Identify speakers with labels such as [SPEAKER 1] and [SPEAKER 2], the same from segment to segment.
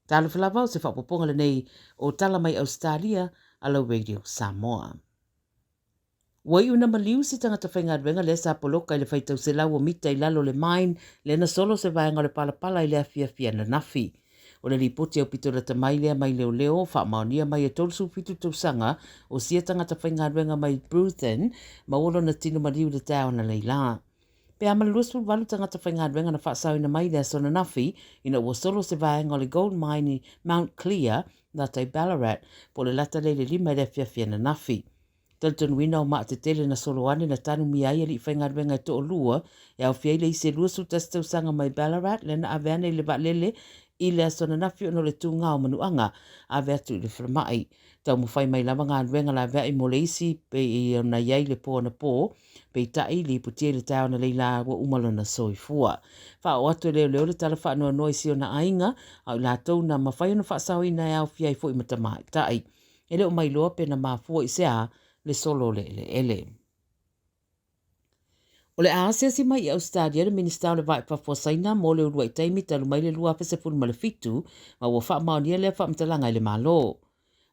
[SPEAKER 1] Talofa lava o se faaopoopoga lenei o Tala Mai Ausetalia a lau Radio Samoa. Ua iu ina maliu se tagata faigaluega lea sa poloka i le faitau selau o mita i lalo o le mine lea na solo se vaega o le palapala i le afiafi ananafi. O le lipoti aupito lata mai lea mai leoleo, faamaonia mai e 37 tausaga o sia tagata faigaluega mai Bruthen maua lona tino maliu i le taeao analeila. Pe a ma le 28 tagata faigaluega na faasaoina mai i le aso ananafi ina ua solo se vaega o le gold mine i Mount Clear, lata i Ballarat, po o le lata lea i le 5 i le afiafi ananafi. Talitonuina o maa tetele na solo ane na tanumia ai alii faigaluega e toalua, e aofia ai le isi e 21 tausaga mai Ballarat lea na ave ane i le vaalele i le aso ananafi ona o le tūgā o manuaga, ave atu i le falemai. Taumafai mai lava galuega laveai mo le isi pei ona i ai le po anapō, Peitai, lipotia i le taeao analeila ua uma lona soifua. Faaoo atu e leoleo le tala faanoanoa i si ona aiga, a o i latou na mafai ona faasaoina e aofia ai foi ma tamaitai. E le o mailoa pe na mafua i se a le solo o le eleele. O le a asiasi mai i Ausetalia le Minisita o le Va i Fafo a Saina mo le uluai taimi talu mai le 2017, ma ua faamaonia lea faamatalaga e le Malo.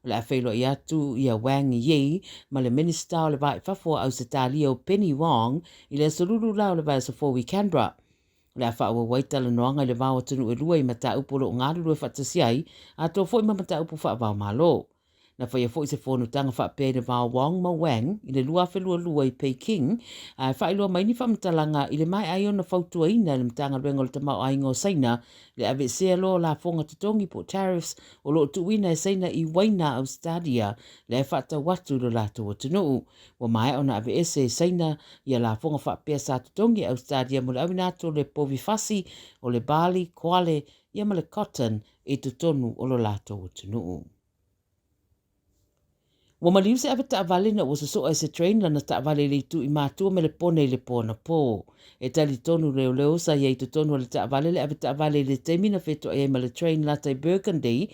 [SPEAKER 1] O le a feiloai atu ia Wang Yi ma le Minisita o le Va i Fafo a Ausetalia o Penny Wong i le aso Lulu la o le vaiaso fou i Canberra. O le a faaauau ai talanoaga i le va o atunuu e lua i mataupu o lo o galulue faatasi ai, atoa foi ma mataupu faava-o-Malo. Na faia foi se fonotaga faapea i le va o Wong ma Wang i le 2022 i Peking, ae faailoa mai ni faamatalaga i le maea ai ona fautuaina e le Matagaluega o le Tamaoaiga o Saina le aveesea loa o lafoga totogi po o tariffs o lo o tuuina e Saina i uaina a Ausetalia lea e faatau atu i lo latou atunuu. Ua maea ona aveese e Saina ia lafoga faapea sa totogi e Ausetalia mo le auina atu o le povi fasi, o le barley, koale, ia ma le cotton i totonu o lo latou atunuu. Ua maliu se avetaavale ina ua sosoa e se train lana taavale i le itu i Matua me Lepone i le po anapō. E talitonu leoleo sa i ai i totonu o le taavale le avetaavale i le taimi na fetoai ai ma le train lata i Burgundy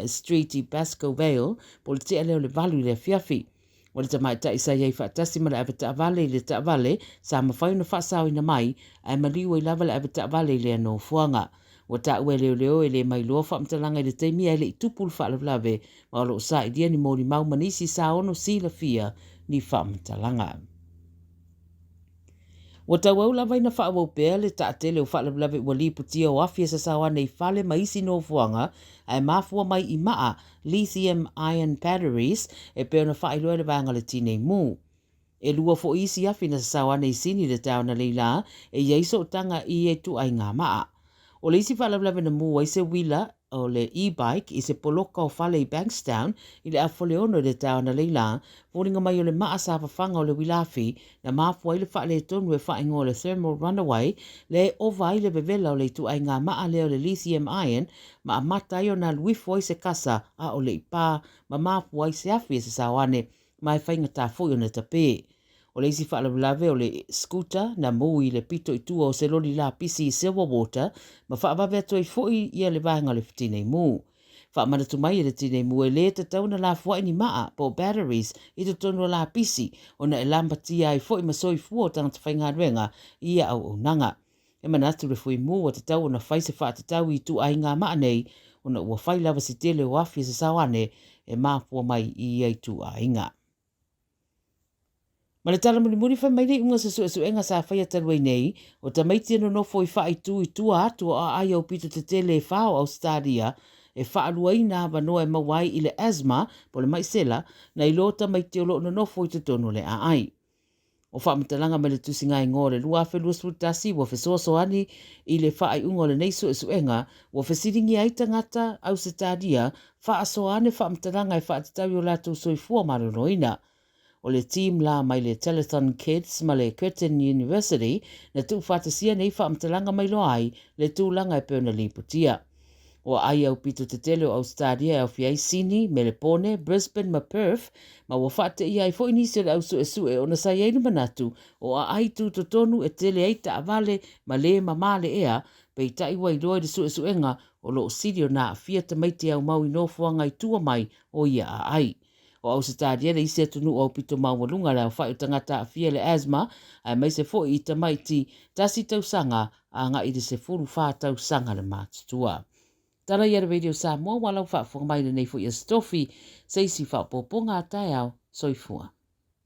[SPEAKER 1] Street i Pascoe Vale po o le tea lea o le 8 i le afiafi. O le tamaitai sa i ai faatasi ma le avetaavale i le taavale sa mafai ona faasaoina mai ae maliu ai lava le avetaavale i lea nofoaga. Ua taua e leoleo e le mailoa faamatalaga i le taimi ae le i tupu le faalavelave ma o lo o sailia ni molimau ma nisi sa ono silafia ni faamatalaga. Ua tauau lava ina faaauau pea le taatele o faalavelave ua lipotia o afi e sasao ane i fale ma isi nofoaga ae mafua mai i maa lithium ion batteries e pei ona faailoa e le vaega o le Tinei Mu. E lua foi isi afi na sasao ane i Sini i le taeao analeila e i ai sootaga i ia ituaiga maa. O le isi faalavelave na mū ai se uila o le e-bike i se poloka o fale i Bankstown i le afoleono i le taeao analeila, foliga mai o le maa sa fafaga o le uila afi na mafua ai le faaletonu e faaigoa o le thermal runaway lea e ova ai le vevela o le ituaiga maa lea o le lithium ion ma amata ai ona alu ifo ai se kasa a o le i pā ma mafua ai se afi e sasao ane ma e faigata foi ona tapē. O le isi faalavelave o le scooter na mū i le pito i tua o se loli lapisi i Silverwater ma faavave atu ai foi ia le vaega o le Tinei Mū. Faamanatu mai e le Tinei Mū e lē tatau ona lafoai ni maa po o batteries i totonu o lapisi ona e lamatia ai foi ma soifua o tagata faigaluega i ia auaunaga. E manatu le Fuimu ua tatau ona fai se faatatau i ituaiga maa nei ona ua fai lava se tele o afi e sasao ane e mafua mai i ia ituaiga. Ma le tala mulimuli fai mai le iuga se suesuega sa faia talu ai nei, o tamaiti e nonofo i faaitu i tua atu o aai aupito tetele e fa o Ausetalia e faaluaina avanoa e maua ai i le asthma po o le mai sela nai lo tamaiti o lo o nonofo i totonu o le aai. O faamatalaga mai le tusiga igoa o le 2021 ua fesoasoani i le faaiuga o lenei suesuega ua fesiligia ai tagata Ausetalia faasoa ane faamatalaga e faatatau i o latou soifua maloloina. O le team la mai le Telethon Kids ma le Curtin University na tuufaatasia nei faamatalaga ma iloa ai le tulaga e pei ona lipotia. O aai aupito tetele o Ausetalia e aofia ai Sini, Melepone, Brisbane ma Perth, ma ua faateia ai foi nisi o le au suesue ona sa i ai le manatu o aai tutotonu e tele ai taavale ma le mamā le ea, peitai ua iloa i le suesuega o lo o sili ona aafia tamaiti e aumau i nofoaga i tua mai o ia aai. O Ausetalia le isi atunuu aupito maualuga le aofai o tagata aafia i le asthma, aemaise foi i tamaiti tasi tausaga agai i le 14 tausaga le matutua. Tala ia le Radio Samoa ua lau faafofoga mai i lenei foi Aso Tofi se isi faaopoopoga a taeao. Soifua.